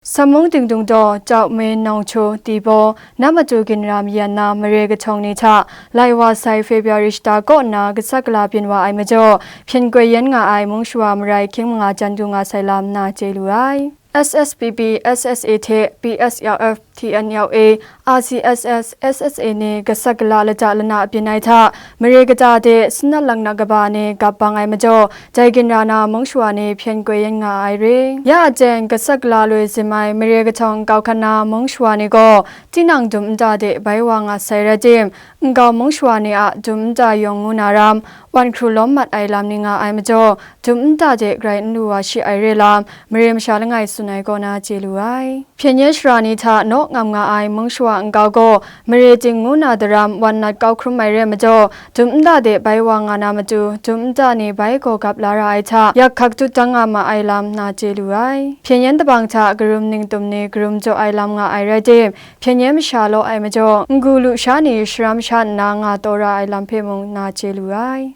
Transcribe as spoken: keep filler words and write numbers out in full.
Samung Tingdung daw, Chau Min, Nawng Hkyu, Ti Baw, Namatu Ginra mayan na mare kahtawng ni hta lai wa sai February shata kaw nna gasat gala byin wa ai majaw, hpyen koi yan nga ai mung shawa marai hkying manga jan du nga sai lam na chye lu ai. S S P P, S S A hte P S L F, T N L A, R C S S, S S A ni gasat gala lata lana byin ai hta, mare kata de sanat laknak kaba ni gap bang ai majaw, dai ginra na mung shawa ni hpyen koi yan nga ai re. Ya a teng gasat gala loi zim ai mare kahtawng nkau hkan na mung shawa ni gaw, tinang dum nta de bai wa nga sai rai tim, nkau mung shawa ni a dum nta yawng ngu na ram, wan hkru lawm mat ai lam ni nga ai majaw, dum nta de grai n lu wa shi ai re lam, mare masha langai tsun ai kaw na chye lu ai. Hpyen yan shara ni hta naw ngam nga ai mung shawa nkau gaw, mare ting ngu na daram wan nat kau hkrum ai re majaw, dum nta de bai wa nga na matu, dum nta ni bai gaw gap la ra ai hta, yak hkak dut dang nga ma ai lam na chye lu ai. Hpyen yan dabang hta karum ningtum ni karum jaw ai lam nga ai rai tim, hpyen yan masha law ai majaw, n-gu lusha ni sharam sha nna nga taw ra ai lam hpe mung na chye lu ai.